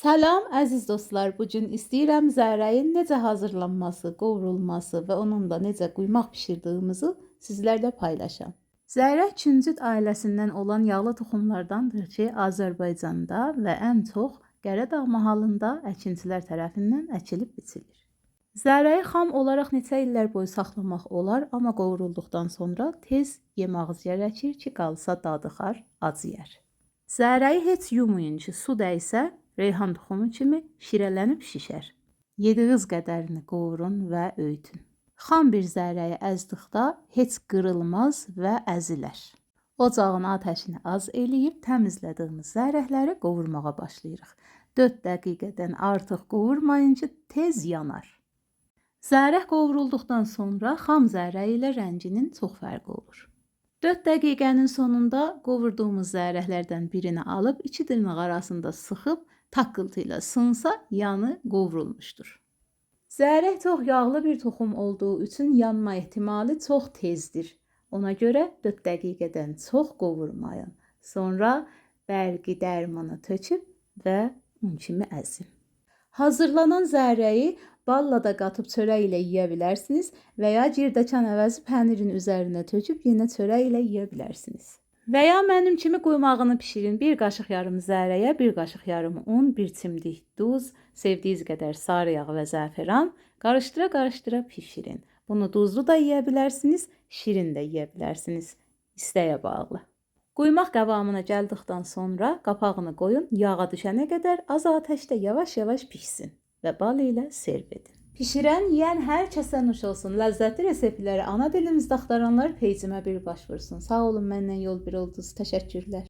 Salam əziz dostlar, bu gün istəyirəm zərəyin necə hazırlanması, qovrulması və onunla necə quymaq bişirdiyimizi sizlərlə paylaşam. Zərək küncüt ailəsindən olan yağlı toxumlardandır ki, Azərbaycanda və ən çox Qəredağ mahalında əkinçilər tərəfindən əkilib biçilir. Zərəyi xam olaraq neçə illər boyu saxlamaq olar, amma qovrulduqdan sonra tez yeməğiz gərəkir ki, qalsa dadıxar, acıyar. Zərəyi heç yumayın ki, su dəysə reyhan toxumu kimi şirələnib şişər. Yediyiniz qədərini qovurun və öyüdün. Xam bir zərəyi əzdikdə heç qırılmaz və əzilər. Ocağın atəşini az eləyib təmizlədiyimiz zərəkləri qovurmağa başlayırıq. 4 dəqiqədən artıq qovurmayın ki, tez yanar. Zərək qovrulduqdan sonra xam zərəyi ilə rənginin çox fərqi olur. 4 dəqiqənin sonunda qovurduğumuz zərəklərdən birini alıb iki dırnaq arasında sıxıb taqqıltı ilə sınsa, yanı qovrulmuşdur. Zərək çox yağlı bir toxum olduğu üçün yanma ehtimalı çox tezdir. Ona görə 4 dəqiqədən çox qovurmayın. Sonra bərqi dərmanı töküb və un kimi əzin. Hazırlanan zərəyi balla da qatıb çörək ilə yeyə bilərsiniz və ya girdəkan əvəzi pənirin üzərinə töküb yenə çörək ilə yeyə bilərsiniz. Və ya mənim kimi quymağını bişirin. 1 qaşıq yarım zərəyə, 1 qaşıq yarım un, 1 çimdik duz, sevdiyiniz qədər sarı yağ və zəfəran qarışdıra-qarışdıra pişirin. Bunu duzlu da yeyə bilərsiniz, şirin də yeyə bilərsiniz. İstəyə bağlı. Quymaq qıvamına gəldikdən sonra qapağını qoyun, yağa düşənə qədər az atəşdə yavaş-yavaş pişsin və bal ilə serv edin. Pişirən, yeyən hər kəsə nuş olsun. Ləzzətli reseptləri ana dilimizdə axtaranlar peycimə bir baş vursun. Sağ olun, mənlə yol bir oldunuz. Təşəkkürlər.